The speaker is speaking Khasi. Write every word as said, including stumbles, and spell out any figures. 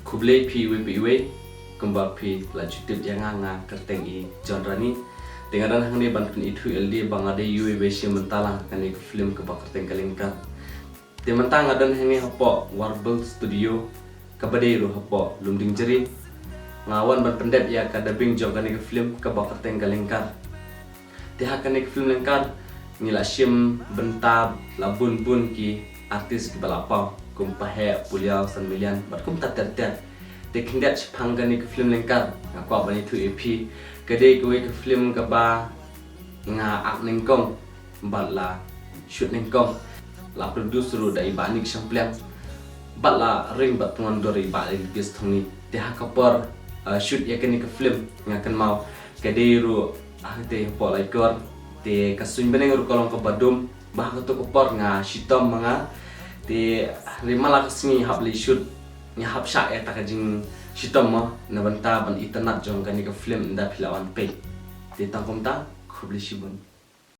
Khublei phi iwei pa iwei, kumba phi la ju tip ïa nga, nga kyrteng i John Rani. Te nga don hangne ban pynithuh ïa lade ba nga dei iwei ba shim bynta lang ha kane ka film kaba kyrteng Ka Lyngkar. Te mynta nga don hangne hapoh Warbel Studio, kaba dei ruh hapoh Lumdiengjri. Nga wan ban pyndep ïa ka dubbing jong kane ka film kaba kyrteng Ka Lyngkar. Te ha kane ka film Lyngkar ngi la shim bynta la bun bun ki artist kiba la paw, kum Paheh, Puliaw, San Milian bad kumta ter ter. Te khyndiat shaphang kane ka film Lyngkar nga kwah ban ïathuh ïa phi, ka dei kawei ka film kaba nga act nyngkong bad la shoot nyngkong, la produce ruh da i Bah Nick Shangpliang bad la ring bad tngon dur i Bah Elvis Thongni. Te ha ka por, uh, shoot ïa kane ka film nga kynmaw ka dei ruh ha kata hapoh Laitkor. Te ka suiñ bneng ruh ka long kaba dum, ba ha kato ka por nga shitom ma nga. Te hynrei man la ka sngi hap leit shoot, nga hap shah ïa kata ka jingshitom mo na bynta ban itynnad jong kane ka film ynda phi la wan peit. Te tang kumta, khublei shibun.